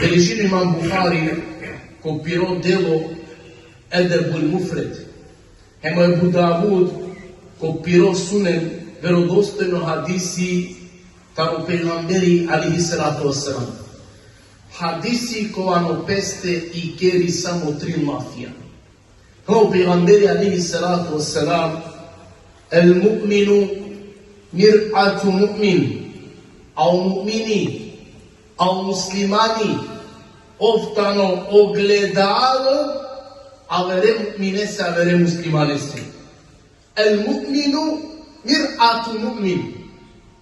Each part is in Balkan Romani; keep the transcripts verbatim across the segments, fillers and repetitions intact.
Bilježi imam Buhari ko piro delo Edebul Mufred, hem o Ebu Davud ko piro Sunen, verodostojno hadisi taro pejgamberi alejhi salatu vesselam. Hadisi kova ano peste ikeri samo trin lafija. O pejgamberi alejhi salatu vesselam: "El mu'minu mir'atu mu'min", a o mu'mini, a o muslimani, ov tano ogledalo avere mu'minese, avere muslimanese. "El mu'minu mir'atu mu'min".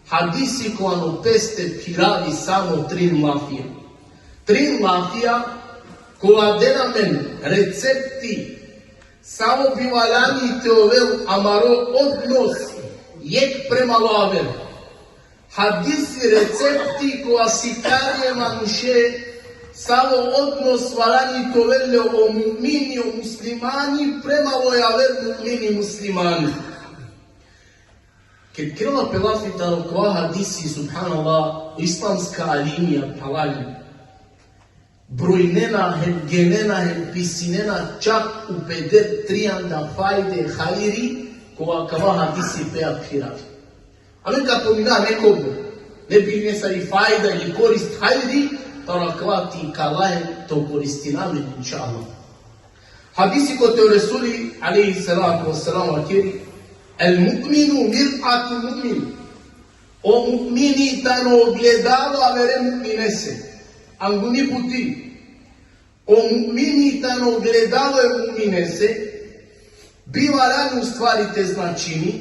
Hadisi kova ano peste phiravi samo trin lafija. Trin lafija kova dena amen recepti savo bi valjani te ovel amaro odnos jekh prema o aver. Hadisi recepti kova sikari e manuše savo odnos valjani te ovel le o mu'mini, o muslimani prema o aver mu'mini, muslimani. Ked kerela pe lafi taro kova hadisi, subhanallah, islamska alimija, phralalen, brojnena hem genena hem pisinena čak upeder trianda fajde, hajri, kova kava hadisi pe phiravi. Amen ka pomina nekoga, ne bi nesari fajda ili korist, hajri, taro kava te ikala hem te koristina amen, inšallah. Hadisi kote o Resuli alejhi salatu vesselam vakeri: "El mu'minu mir'atu mu'min". O mu'mini tano ogledalo avere mu'minese. Anguni puti. O mu'mini tano ogledalo e mu'minese. Bi valjani u stvari te značini,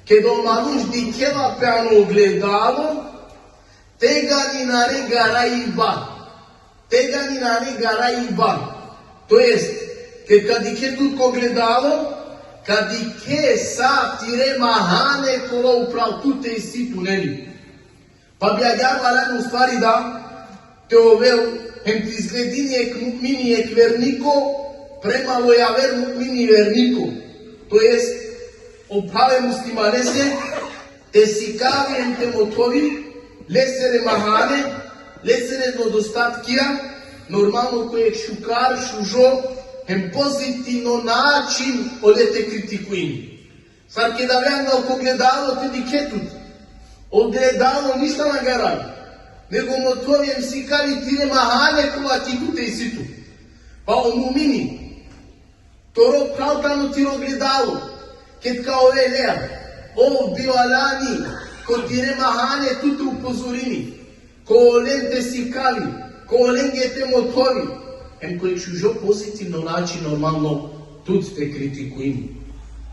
ked o manuš dikhela pe ano ogledalo, tegani nane garaiba. Tegani nane garaiba. To jest, ked ka dikhe tut ko ogledalo, ka dikhe sa tire mahane kola upral tute isi tu, neli. Pa bi agjaar valjani u stvari da te ovel hem te izgledini jekh mu'mini, jekh verniko, prema o aver mu'mini, verniko. To jest, o phrale muslimanese, te sikavi hem te mothovi lesere mahane, lesere nedostatkija, normalno ko jekh šukar, šužo, hem pozitivno način ole te kritikujini. Sar keda ave angal ko ogledalo te dikhe tut. O ogledalo ništa na garavi. Nego mothovi hem sikavi tire mahane kola ki tute isi tu. Pa o mu'mini, toro phral tano tiro ogledalo. Ked ka ove lea, ov bi valjani ko tire mahane tut te upozorini. Ko olen te sikavi, ko olenge te mothovi, hem ko jekh šužo pozitivno način normalno tut te kritikujini.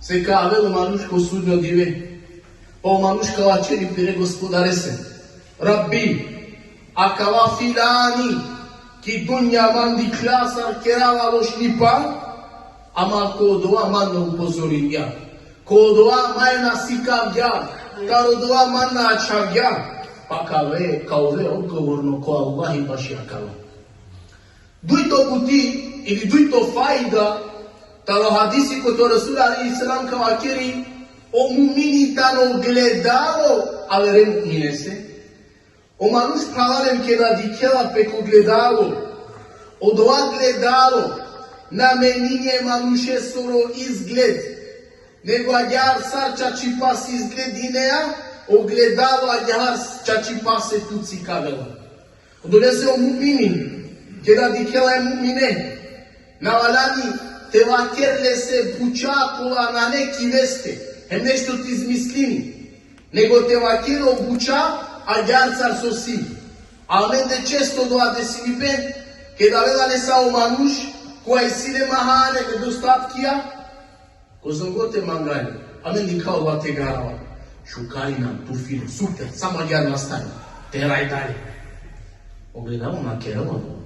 Se ka avel o manuš ko sudnjo dive, pa o manuš ka vaćeri pire Gospodarese: Rabbi, akava filani ki dunja man dikhla sar kerava lošnipa, ama ko odova man na upozoringja. Ko odova man na sikavgja, taro odova man na ačhavgja, pa ka ove, ka ove odgovorno ko Allahi baši akava. Dujto buti ili dujto fajda taro hadisi kote o Resul alejhi selam ka vakeri: o mu'mini tano ogledalo avere mu'minese. O manuš, phralalen, keda dikhela pe ko gledalo, odova gledalo na menini e manušesoro izgled, nego agjaar sar čačipas izgledinea, o gledalo agjaar čačipase tut sikavela. Odolese o mu'mini, keda dikhela e mu'mine, na valjani te vaker lese buča kola nane ki veste, hem nešto te izmislini. Nego te vaker o buča agjaar sar so si. Amende često odova desini pe, keda avela nesavo manuš, kova isi le mahane, nedostatkija, kozom god te manga le, amen dikha odova te garava. Šukar injan, tufilo, super, samo agjaar nastani. Teraj dalje. O gledalo na kerela odova.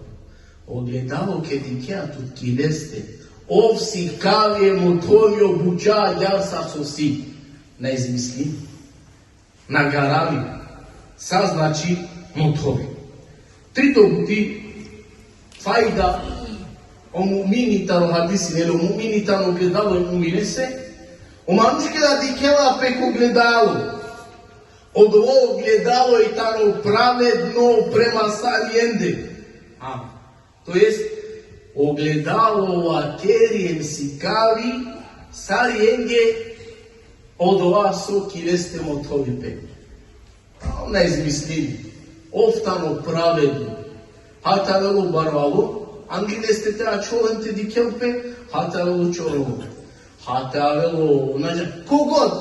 O gledalo ked dikhea tut ki leste, ov sikavi, mothovi o buča agjaar sar so si. Na izmislini. Na garavi. Sa znači mothovi. Trito buti, fajda o mu'mini taro hadisi, neli, o mu'mini tano gledalo e mu'minese, o manuš keda dikhela pe ko gledalo, odova gledalo i tano pravedno prema sarijende. A, to jest, ogledalo vakeri em sikavi sarijenge odova so ki leste mothovi pe. A, na izmislini. Ov tano pravedno. Hata avelo barvalo, angli leste te ačhol em te dikhel pe, hata avelo čorolo. Hata avelo, na dža-, kogod.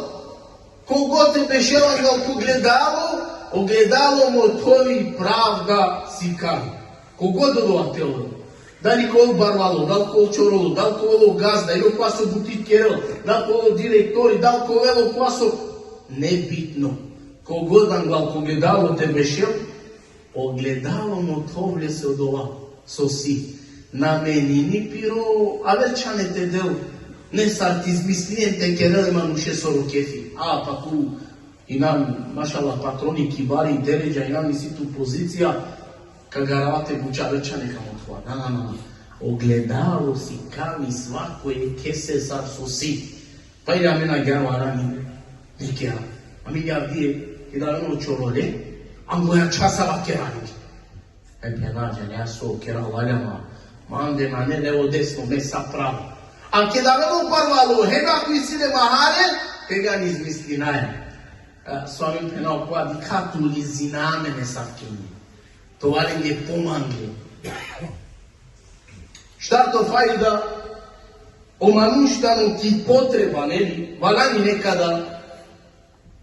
Kogod te bešel angal ko gledalo, ogledalo mothovi, pravda sikavi. Kogod odova te ovel. Dali ka ovel barvalo, dali ka ovel čorolo, dali ka ovel gazda, ili kova so buti kerel, dali ka ovel direktori, dali ka ovel kova so, nebitno. Kogod angal ko gledalo te bešel, ogledalo mothovlese odova so si. Na menini piro, aver čhane te del, nesar te izmislinen te kerel e manušesoro kefi. A, pa tu injan, mašallah, patroni ki bari deredža, injan isi tu pozicija, ka garava te buča, aver čhane ka mothova. Na, na, na, na. Ogledalo sikavi svako jekhese sar so si. Pa ili amen agjaar o harami ne kera. Amen avdive, keda avena o čorole, angoja čhasa vakera. E, phenea, džanea so, kera valjani, ma, mande nane levo desno, me sa pravo. A keda avena o barvalo, hem ako isi le mahare, tegani izmislinaja. E, so amen, phenea, kova dikha, tu lizina amen e savkenge. Te ova lenge pomangle. Štarto fajda, o manuš tano ki potreba, neli, valjani nekada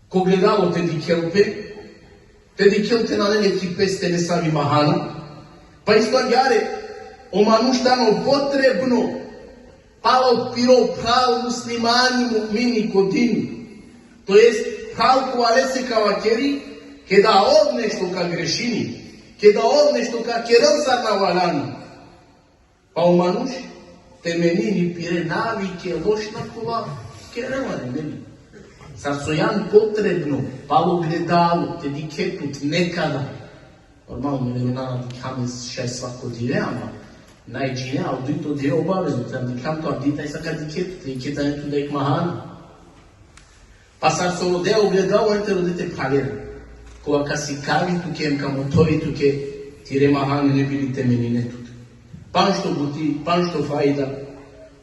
ko gledalo te dikhel pe, te dikhel te nane le ki peste nesavi mahana, pa isto agjaar, o manuš tano potrebno palo piro phral muslimani, mu'mini ko din. To jest, phral kova lese ka vakeri, keda ov nešto ka grešini, keda ov nešto ka kerel sar na valjani. Pa o manuš te menini pire navike lošna kola kerela, neli. Sar so injan potrebno, palo gledalo, te dikhe tut nekada. Normalno, ne, na dikha amen šaj svako dive, ama naj džine, a o dujto dive obavezno, te dikha amen tu avdive, taj sa ka dikhe tut, te dikhe tane tu da jekh mahana. Pa sar so rodea o gledalo, em te rode te phraler. Kova ka sikavi tuke, em ka mothovi tuke, tire mahane ne bi li te menine tut. Pandžto buti, pandžto fajda,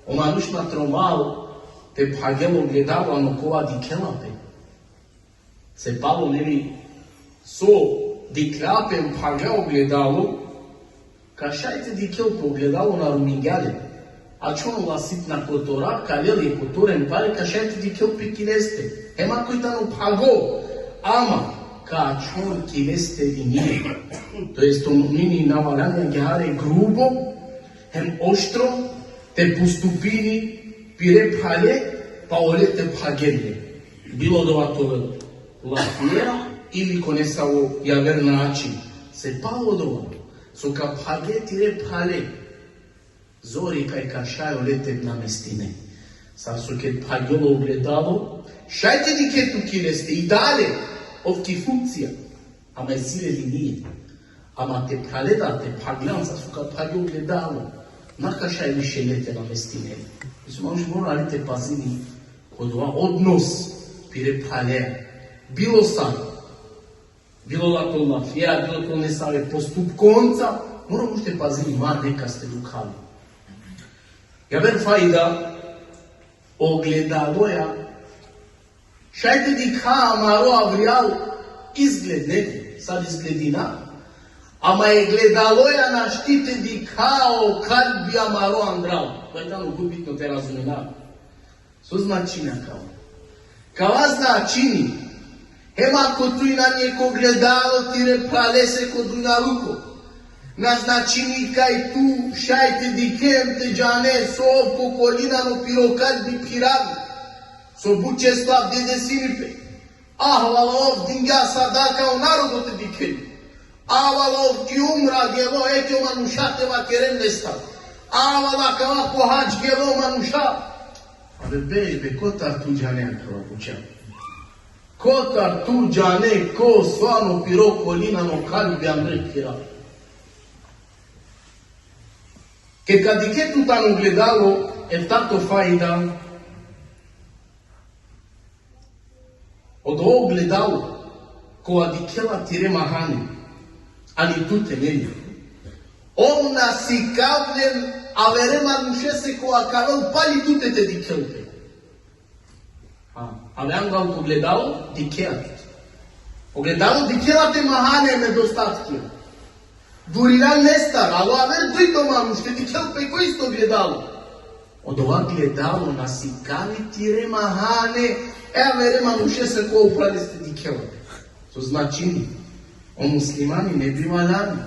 o manuš ma tromal te phagel o gledalo ano kova dikhela pe. Se palo, neli, so dikhlja pe em phagla o gledalo, ka šaj te dikhel pe, o gledalo na rumingja le. Ačhon ola sitna kotora, ka lel e kotoren pare, ka šaj te dikhel pe ki leste. Hem ako i tano phago, ama ka ačhon ki leste linije. To jest, o mu'mini na valjani agjaar grubo hem oštro te postupini pire phrale, pa ole te phagel le. Bilo dova te ovel lafija ili ko nesavo javer način. Se palo dova so ka phage tire phrale, zori kaj ka šaj ole te namestine. Sar so ked phagel o gledalo, šaj te dikhe tu ki leste, i dalje, ov ki funkcija. Ama isi le linije. Ama te phrale da, te phaglan, sar so ka phagel o gledalo, na ka šaj više le te namestine. Mislim, manuš mora ali te pazini ko dova odnos pire phrale. Bilo sar, bilo da to lafija, bilo to nesave postupkonca, mora manuš te pazini, ma nekas te dukhavi. Javer fajda, o gledaloja šaj te dikha amaro avrijal izgled, ne, sar izgledina. Ama e gledaloja našti te dikha o kalbi amaro andral. To tano but bitno te razumina. So značini akava? Akava značini, hem ako tu injan jekh gledalo tire phralese ko dunjaluko, na značini kaj tu šaj te dikhe em te džane so ov ko kolinano piro kalbi phiravi. So but često avdive desini pe. Ah, vala, ov dingja sadaka, o narodo te dikhel. Ah, vala, ov ki umra gelo, eke o manuša te vakeren lestar. Ah, vala, kava ko hadž gelo manuša. Abe, be, be, kotar tu džane akava buča? Kotar tu džane ko so ano piro kolinano kalbi andre phira? Ked ka dikhe tu tano gledalo, eftato fajda, odova gledalo kova dikhela tire mahane, ani tute, neli. Ov na sikavljen avere manušese kova ka avel pali tute te dikhel pe. Ha, ave anglal ko ogledalo, dikhea tut. Ogledalo dikhela te mahane, nedostatkija. Durilan lestar, alo aver dujto manuš te dikhel pe ko isto ogledalo. Odova ogledalo na sikavi tire mahane, e avere manušese kova upral leste dikhela pe. So značini, o muslimani ne bi valjani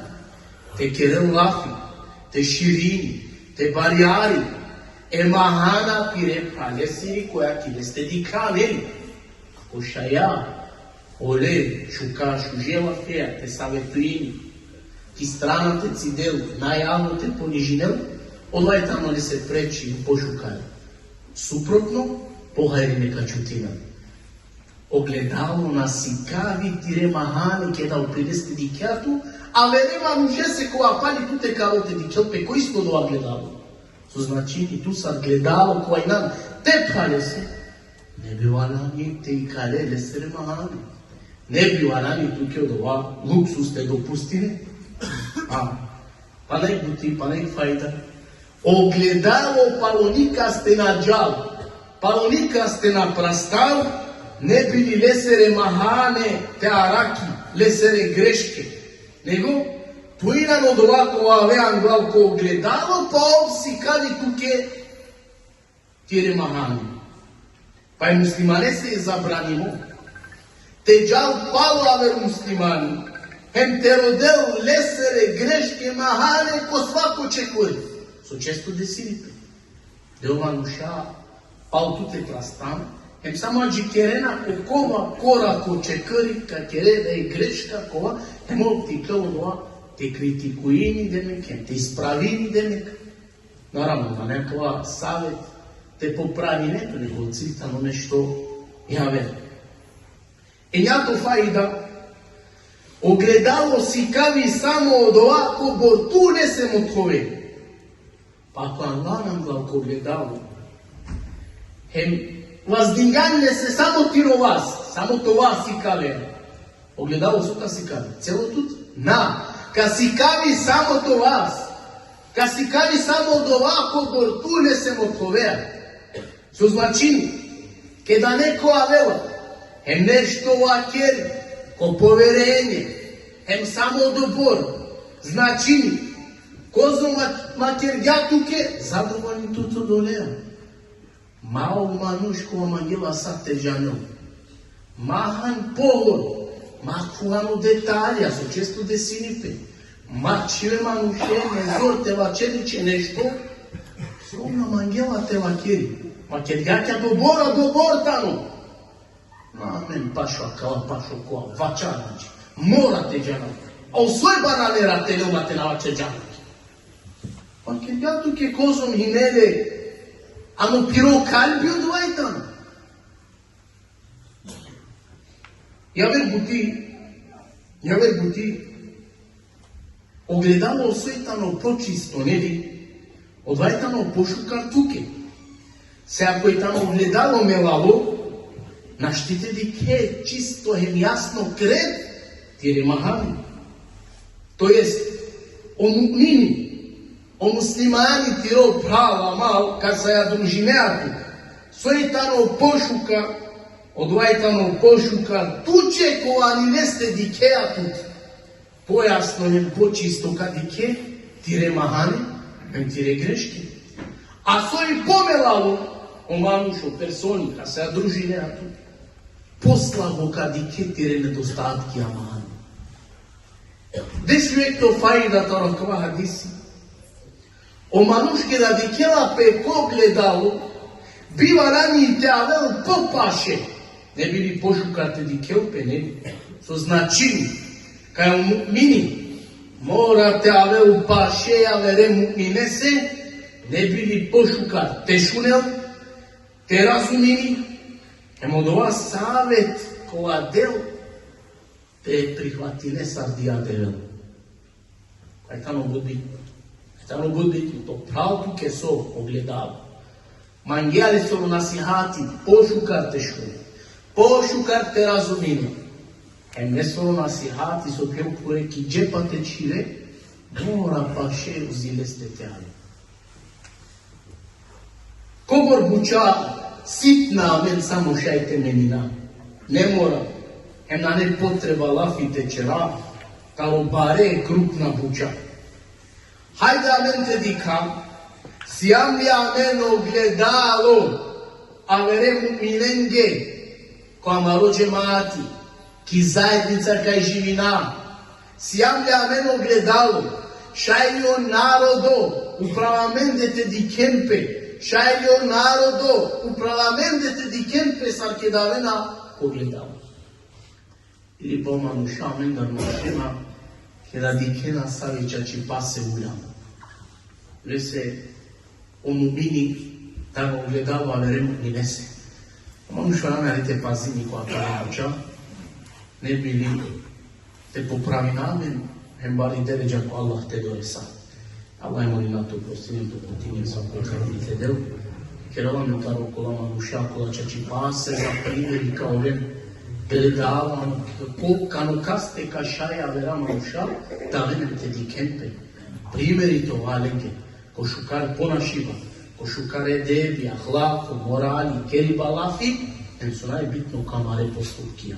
te kerel lafi, te širini, te barjari e mahana pire phralesiri koja ki leste dikha, neli? Ako šaja, ole šuka šuže lafeja te savetuini, ki strana te cidel, na javno te ponižinel, odova tano lese preči, pošukar. Suprotno, pohajri neka čutina. Ogledalo na sikavi tire mahane keda upri leste dikhea tu, avere manušese kova pali tute ka avel te dikhel pe ko isto odova ogledalo. So značini, tu sar gledalo kova inan te phralese, ne bi valjani te ikale lesere mahane. Ne bi valjani tuke odova luksus te dopustine. A, pana jek buti, pana jek fajda. Ogledalo palo nikas te na džal, palo nikas te na prastal, ne bi li lesere mahane te araki, lesere greške. Nego, tu inan odova kova ave anglal ko ogledalo, pa ov sikavi tuke tire mahane. Pa e muslimanese i zabranimo te džal palo aver muslimani, hem te rodel lesere greške mahane ko svako čekori. So često desini pe. Deo manuša pal tute prastan, hem samo adžikerena ko kova korako čekori ka kere da i greška kova, hem ov te iklel odova te kritikuini demek, hem te ispravini demek. Naravno, ma nekova savet te popravine tu, nego cilj tano nešto javer. Enjato fajda, ogledalo sikavi samo odova kobor tu lese mothove. Pa ako anglal anglal ko ogledalo, hem vazdingjan lese samo tiro vas, samo to vas sikavea. Ogledalo so ka sikavi? Celo tut? Na. Ka sikavi samo to vas. Ka sikavi samo odova kobor tu lese mothovea. So značini, keda neko avela, hem nešto vakeri, ko poverenje, hem samo odobor, značini, kozom ma-, ma kergja tuke, zadovoljni tut odolea. Ma o manuš kova mangela sa te džanel. Ma han pohor, ma khuvan o detalja, so često desini pe. Ma čhive manuše, me zor te vaćeri će nešto, so na mangela te vakeri. Ma kergja kaj dobor, dobor tano. Ma amen pašo akala, pašo kova, vaćar, znači. Mora te džanel. A o soj barane ratelo ma te na vaćer džanel. Pa kergja tuke kozom hine le, ano piro kalbi odova tano. Javer buti, javer buti, ogledalo soj tano počisto, neli? Odova tano pošukar tuke. Se ako tano ogledalo melalo, našti te dikhe čisto hem jasno kret tire mahani. To jest, o mu'mini, o muslimani, tiro phral amal, kasaja družinea tu. Soj tano pošukar, odova tano pošukar tuće kova ani leste dikhea tut. Pojasno hem počisto ka dikhe tire mahane, hem tire greške. A soj pomelalo, o manuš, o personi, kasaja družinea tu, poslabo ka dikhe tire nedostatki, a mahane. Dešuekto fajda taro akava hadisi. O manuš keda dikhela pe ko ogledalo, bi valjani te avel popaše, ne bi li pošukar te dikhel pe, neli? So značini, kaj o mu'mini mora te avel paše avere mu'minese, ne bi li pošukar te šunel, te razumini, hem odova savet kova del te prihvatine sar dija Devel. Kaj tano but bitno. Kaj tano but bitno. To phral tuke so ogledalo. Mangea lesoro nasihati pošukar te šune, pošukar te razumine. Hem lesoro nasihati so pio pure ki džepa te čhire, Mora paše uzi leste te ale. Kobor buča sitna amen, samo šaj te menina. Ne mora. Hem nane potreba lafi te ćera, taro bare krupna buča. Hajde amen te dikha, sijam li amen ogledalo avere mu'minenge, ko amaro džemati, ki zajednica kaj živina, sijam li amen ogledalo, šaj li o narodo upral amende te dikhen pe, šaj li o narodo upral amende te dikhen pe, sar keda avena ko ogledalo. Ili po manuša amendar mašina, keda dikhena save čačipase uljam. Lese o mu'mini tano ogledalo avere mu'minese. O manuša nane te pazini ko akala buča, ne bi li te popravina amen, hem bari deredža ko Allah te doresa. Allah e molina te oprostini, te uputini, sa ko kadi te del. Kerela me taro kola manuša, kola čačipase za primeri ka oven. Te dava ko, kano kaste ka šaj avera manuša te aven te dikhen pe. Primeri te ova lenge, ko šukar ponašiba, ko šukar edebi, ahlako, morali, keriba lafi, hem so najbitno ko amare postupkija.